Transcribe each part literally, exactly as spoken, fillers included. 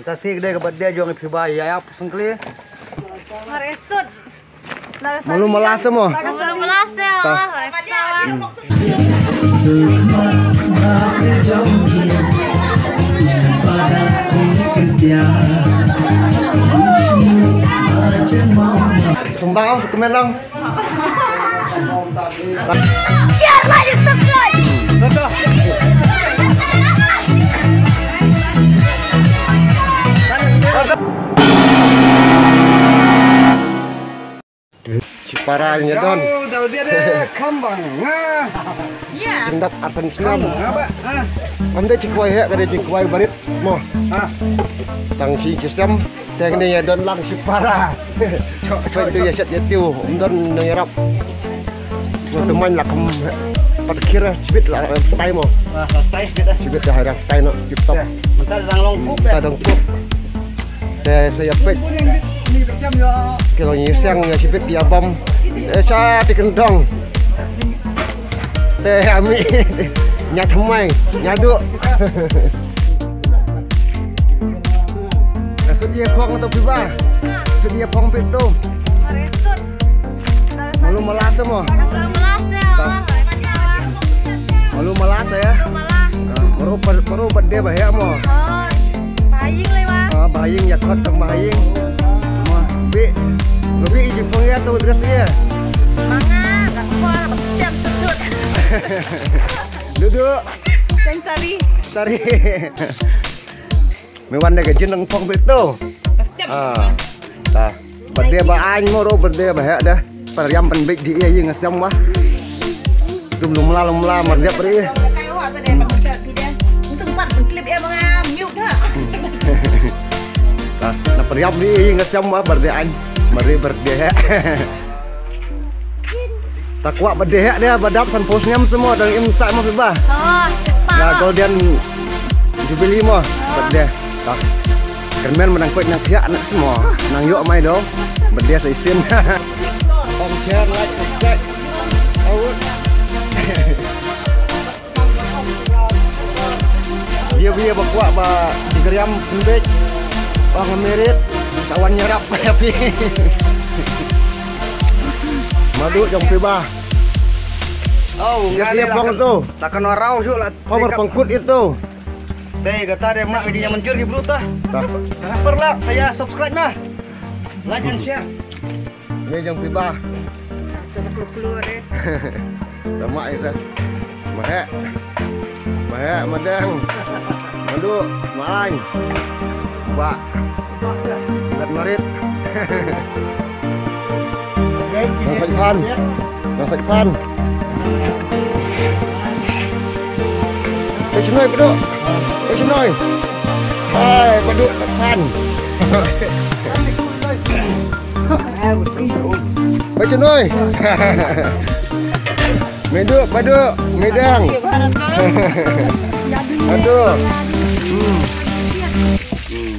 Ta sngi ka dei ka birthday jong i Phiba ïa ïap sngkli. Maresut. Malu malas mo. Malu malas ya. Ta. Sembang aku sekemelang. Share, like, and subscribe. Shipara ïa don. Dal dia de kham bang nga. Jingdap arsan snam. Nga ba. Kam de jingkwai he ka de jingkwai barit mo. Tang shi jisam. Teng ne ïa don lang shipara. Chok chok tu ïa shat ïa tiu. Don nang ïarap. Ngan teman lah kem pat kira chibit lah stai mo. Stai chibit dah. Chibit dah, dah stai no tip top. Mata dang long kuk dah. Dang kuk. Te saya pek. Kalau nyisang ïa chibit ïa bam. Eh, sa ti kendong. Te ami nya thamai nya du. Sut ïa phong to Phiba. Sut ïa phong pit to. Malu malas mo. Malu malas ya. Malu malas ya. Malu maru birthday ba heh mo. Bahaying le wa. Bahaying ïa khot tang bahaying. Mo bi. Lo bi iji phong ïa to dress ïa. Manga ka khor ba stem tutut. Duduk. Sari. Sari. Me wan da ka jin nang phong bit tu. Ba stem. Ta. Birthday ba aiñ mo ro birthday ba heh dah. Pariam pan bit di ïa ïa nga sem wah. Dum lum la lum la mar dep ri. Ta. Na pariam di ïa nga sem wah birthday aiñ. Mar ri birthday heh. Ta kwah ba deh deh ba dap san phew snem se mo dang im sa mo Phiba. Golden jubilee mo ba deh. Ta kyrmen ma nang koit nang thiah na se mo nang ïoh mai do ba deh sa isin. Ong share, like, subscribe. Bia bia ba kwah ba jingkyrïam pynbeit. Ong merit sa wan ïarap ïa phi. Madu jong Phiba. Oh, ïa phi phong tu. Ta kan rau shu la. Phong pangkut itu. Te kata de mak ji yang menjur di bulu ta. Ta. Perla saya subscribe nah. Like and share. Ni jong Phiba. Sama ita. Mahek. Mahek madang. Madu, main. Ba. Lat marit. Nang Sait Phan. Nang Sait Phan. Eh, Chinoi, Padu. Eh, Chinoi. Hai, Padu, Sait Phan. Baca noi. Meduk, baduk, medang. Aduh. Hmm. Hmm.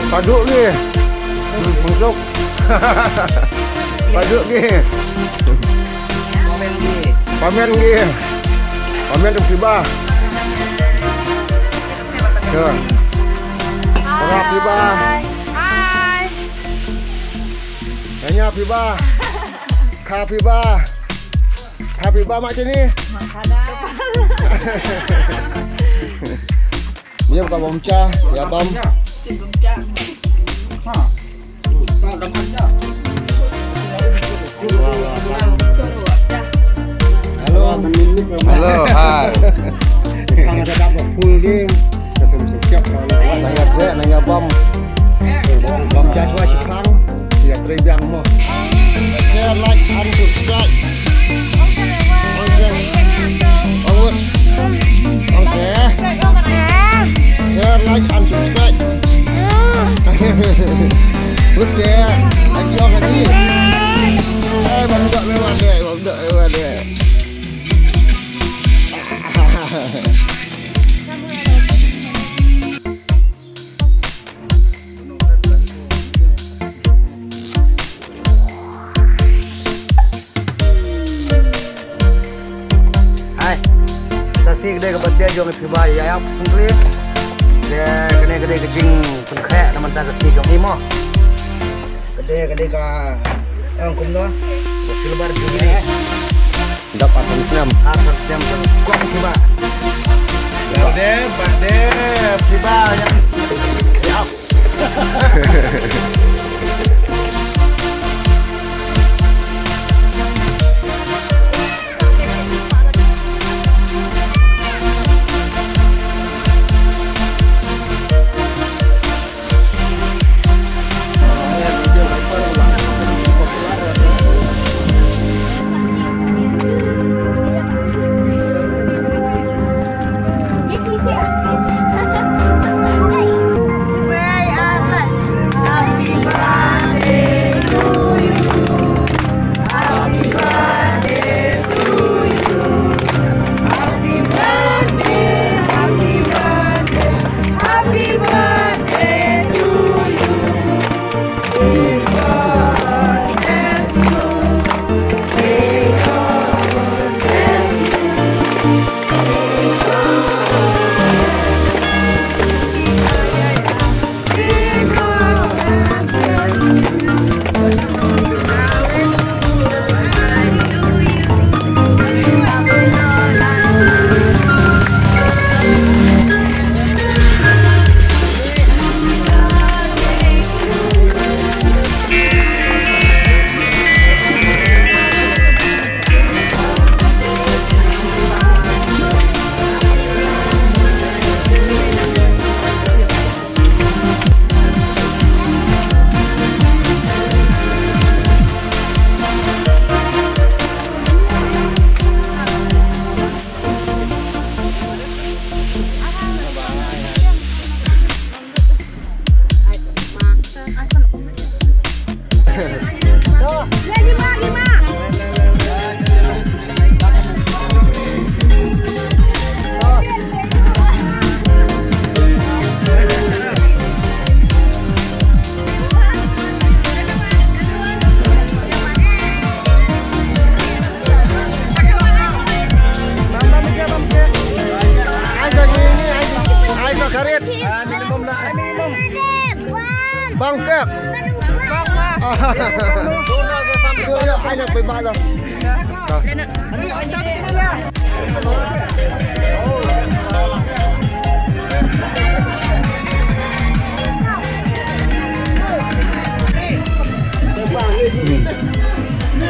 Paduk gi. Hmm, masuk. Paduk gi. Pamen gi. Pamen tu Phiba. Ya. Ora Phiba. Hai. Tanya Phiba. Ka Phiba. Ka Phiba mak sini. Mak kada. Ïa ka bam cha, ïa bam. Hello. Hello, hi. Nang ïa kre, nang ïa bam. Bam cha chwa shi phang. Ïa trei biang mo. Share, like and subscribe. Okay. Okay. Share, like and subscribe. Okay. Ayo kadi. Eh, bang dak mewah deh, bang dak mewah deh. Ka dei ka birthday jong i Phiba ïa ïap sngewthuh. Te kane ka dei ka jingpynkhreh na ka bynta ka sngi jong i mo. Ka dei, ka dei ka, eh, kumno? Ka silver jubilee. Dap ar san snem. Ar san snem jong i Phiba. Birthday, birthday Phiba ïa ïap. Bang kep. Ai nak bai ba dah.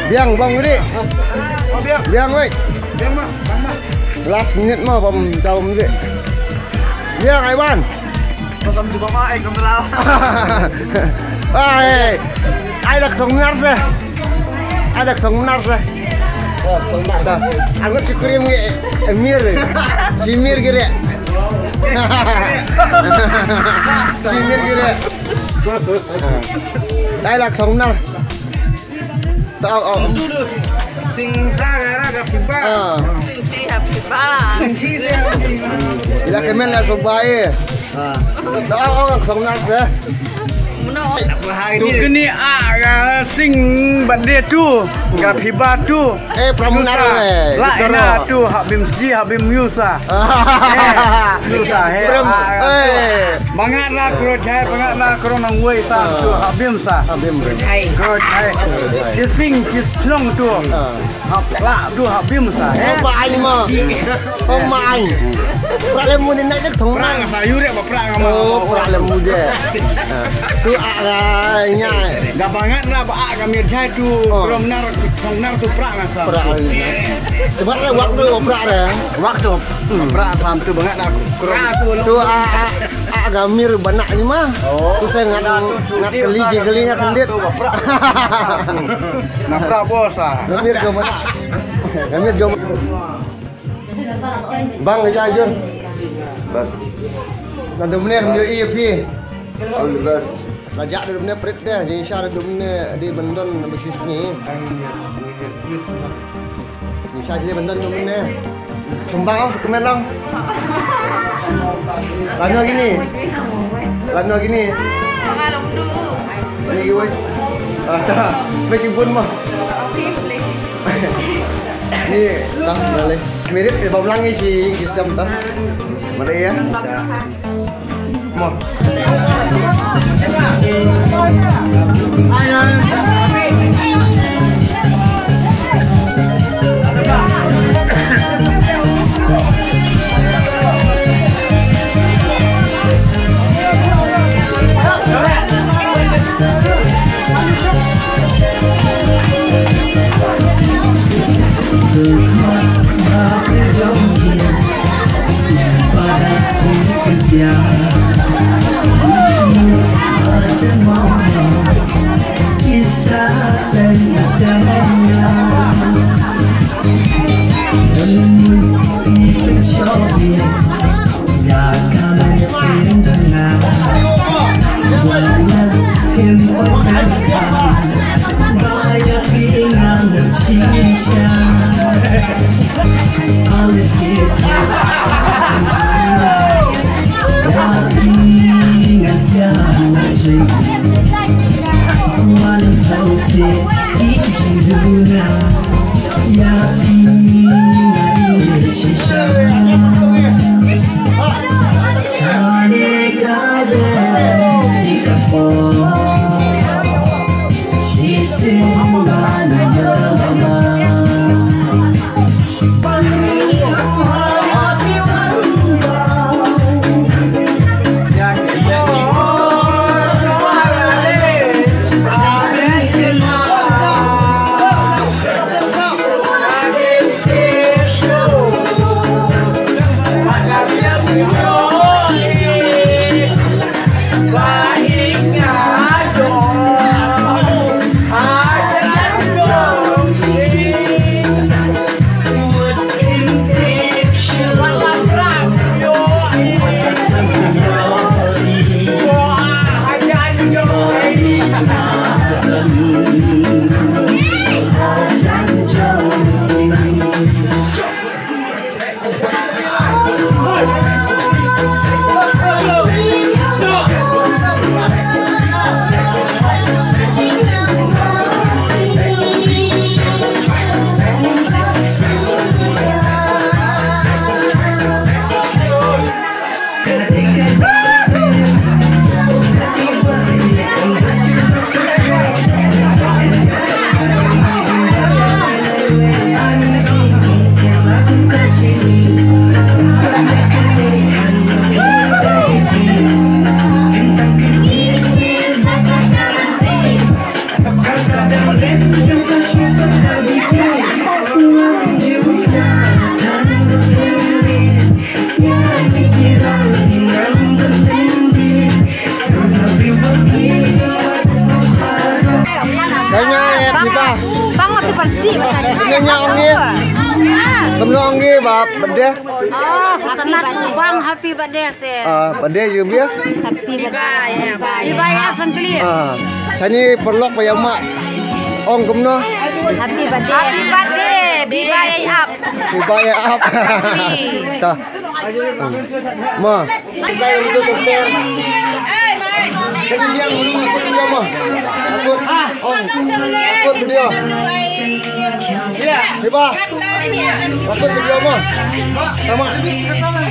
Biang bang ni. Biang wei. Last minute mo bam jawab ni. Biang ai ban. Pasal tu bapa ai kamera. Ai. Ai dak song nar se. Ai dak song nar se. Angut si kurim ngi, eh, mir. Si mir gire. Si mir gire. Ai dak song nar. Tau, au. Sing ha ga ra ga Phiba. Ah. Sing ti ha Phiba. Sing ti se. Ila kemen la sobai. Ah. Tau, au, song nar se. Tu kini a ga sing birthday tu. Ga Phiba tu. Eh, pramunar. La ina tu ha bim sji ha bim yusa. Yusa he. Bangat la kro jai, bangat la kro nang wei sa tu ha bim sa. Kro jai. Kising kis chnong tu. Ha pla tu ha bim sa. Ong ma ai ma. Ong ma ai. Pra le mu ni nai dek thong. Pra sa yu re ba pra ma. Oh, pra le mu je. Tu a la nya. Ga bangat la ba a ga mir jai tu. Kro nar thong nar tu pra sa. Pra. Sebab le wak tu pra re. Wak tu. Pra sam tu bangat aku. Kro tu. Tu a a a ga mir banak ni ma. Tu saya ngat ngat keli je keli ngat kendit. Na pra bosa. Ga mir jo banak. Ga mir jo. Bang ja jur. Bas. Na dum ne kam jo i pi. All the best. La ja dum ne prit de, jing sha dum ne di bendon na bisi sngi. Ni sa jili bendon tu mene. Sumbang au sekemen lang. Lano gini. Lano gini. Ni gue. Mesti bun mah. Ni dah balik. Mirit, eh, bam lang ïa shi, shi sem ta. Mada ïa. Mo. Kanya ya, Biba. Bang, waktu pasti, Kanya nya ong ye. Kanya ong ye, Bab, bede. Oh, happy birthday. Bang, happy birthday, sir. Ah, bede, you be. Happy birthday. Biba ya, Biba ya, Uncle. Ah, tani perlok ba ya ma. Ong kumno. Happy birthday. Happy birthday, Biba ya ap. Biba ya ap. Ta. Ma. Kita yang itu dokter. Jadi dia ngulung aku dia ma. Aku, oh, aku dia. Biba. Aku dia ma. Sama.